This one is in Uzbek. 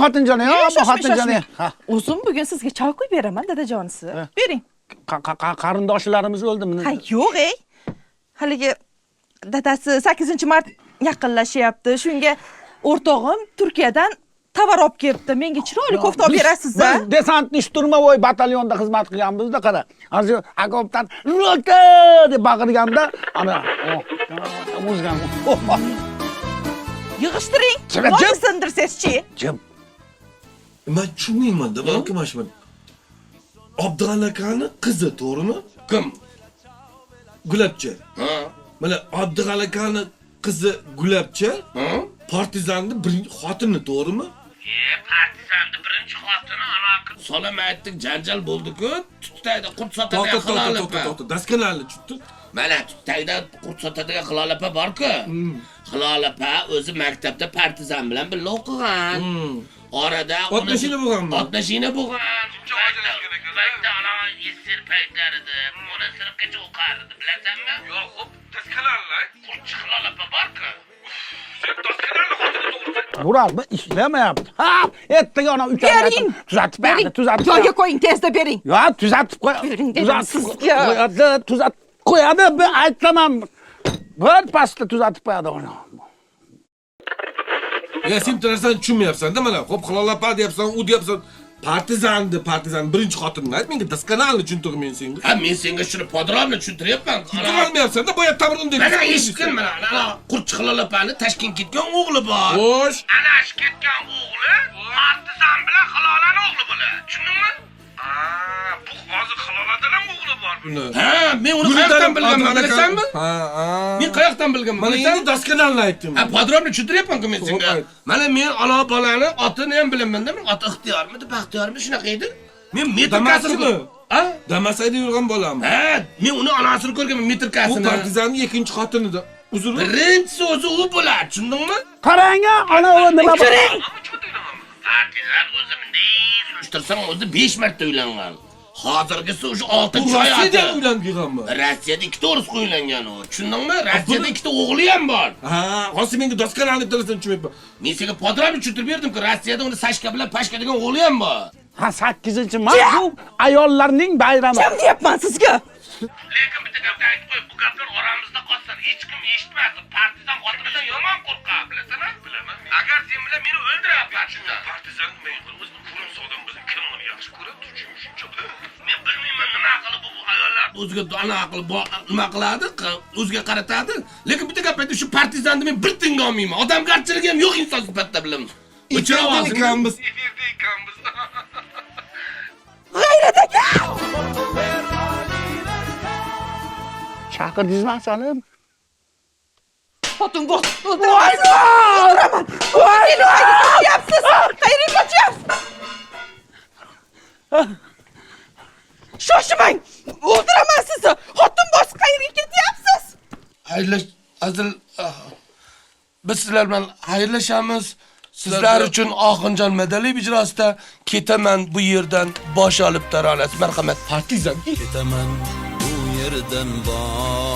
Xotinjon, Yo, obbo shoshmang, xotinjon. shoshmang. Ha. O'zim bugun sizga choy quyib beraman, dadajonisi. Bering. Qarindoshlarimiz o'ldimi? Ha, yo'q ey. Haligi dadasi 8-mart yaqinlashyapti. Shunga o'rtog'im Turkiyadan tovar olib kelibdi. Menga chiroyli kofta olib berasiz a? Biz desantni штурмовой batalyonda xizmat qilganmiz-da, qara. Ana shu okopdan "Rota!" deb baqirganda, ana, o'zgan. Yig'ishtiring. Jim, Nonni jim. sindirsangizchi. Jim. Man tushunmayman-da, balki mana shu Abdug'ani akani qizi, to'g'rimi? Kim? Gulabcha. Ha? Mana Abdug'ani akani qizi Gulabcha Ha? partizanni birinchi xotini, to'g'rimi? Partizanni birinchi xotini ana solam aytdik, janjal bo'ldi-ku. Tutayda qurt To'xta, sotadigan to'xta, Hilol to'xta, opa. to'xta. Daskanalni tushdi. Mana tutayda qurt sotadigan Hilol opa bor-ku. Hilol opa o'zi maktabda partizan bilan birga o'qigan. Orada Otmashina bo'lganmi? Otmashina bo'lgan. Paytda ana SSR paytlarida 10 sinfgacha o'qardi, bilasanmi? Yo'q, xo'p, daskanalni. Qurtchi Hilol opa bor-ku. Sen daskanalni xotini to'g'risi. Bular bu ishlamayapti. Ha, ertaga ana uch Bering. tuzatib berdi, Bering. tuzatib. Joyga qo'ying, tezda bering. Yo, tuzatib qo'y. Bering dedim Tuzatib sizga. qo'yadi, tuzatib qo'yadi, bir aytsam ham bir pasda tuzatib qo'yadi uni. Ya sen bitta narsani tushunmayapsan-da mana. Xo'p, Hilol opa deyapsan, u deyapsan. Partizanni, partizan birinchi xotinini ayt menga daskanalni tushuntir men senga. Ha, men senga shuni podrobно tushuntiryapman. Tushuntira olmayapsan-da, boya tamir unday. Mana eshitgin, mana ana Qurtchi Hilol opani Toshkentga ketgan o'g'li bor. Xo'sh. Ana shu ketgan o'g'li partizan bilan Hilolani o'g'li bo'ladi. Tushundingmi? Bu hozir Hiloladan ham o'g'li bor buni. Ha, men uni qayoqdan bilganman, bilasanmi? Ha, ha. Men qayoqdan bilganman? Mana Bilasanmi? endi daskanalni aytdim. Ha, podrobно tushuntiryapman-ku men Xo'p, senga. ayt. Mana men ana bolani otini ham bilaman-da, men oti Ixtiyormidi, Baxtiyormi shunaqa edi. Men metrikasini Damasmi? Ha? Damas haydab yurgan bolami? Ha, men uni onasini ko'rganman, Bu metrikasini. partizanning ikkinchi xotini. Uzr. Birinchisi o'zi u bo'ladi, tushundingmi? Qarang, ana u nima bor? Partizan o'zi bunday surishtirsang o'zi 5 marta uylangan. Hozirgisi o'sha Bu 6-chi Rossiyada hayoti. uylanib kelganmi? Rossiyada ikkita o'ris uylangan u. Tushundingmi? Rossiyada ikkita o'g'li ham bor. Ha, hozir menga daskanalni bitta narsani tushunmayapman. Men senga podrobно tushuntirib berdim-ku, Rossiyada uni Sashka bilan Pashka degan o'g'li ham bor. Ha, 8-mart bu ayollarning bayrami. Jim deyapman sizga. Lekin bitta gapni aytib qo'y, bu gaplar oramizda qolsin, hech kim eshitmasin. Partizan xotinidan yomon qo'rqadi, bilasan-a? Bilaman. Agar sen bilan meni o'ldiradi partizan. Partizan men o'zim ko'rimsiz odam bo'lsam kim uni yaxshi ko'radi? Shuncha. Men bilmayman nima qilib bu ayollar o'ziga ana qilib nima qiladi, o'ziga qaratadi. Lekin bitta gap aytay, shu partizanni men bir tinga olmayman. Odamgarchiligi ham yo'q inson sifatida bilaman. O'chira Efirda ovozingni. ekanmiz. Efirda ekanmiz. G'ayrat aka! Chaqirdingizmi asalim? Xotin bosib o'ldiraman. O'ldiraman. Voy, qo'yapsiz. Qayerga qochyapsiz? Shoshmang. O'ldiraman sizni. Xotin bosib qayerga ketyapsiz? Xayrlash azil biz sizlar bilan xayrlashamiz. Sizlar uchun Oxunjon Madaliyev ijrosida "Ketaman bu yerdan" bosh olib taronasi. Marhamat. Partizan. Ketaman bu yerdan bosh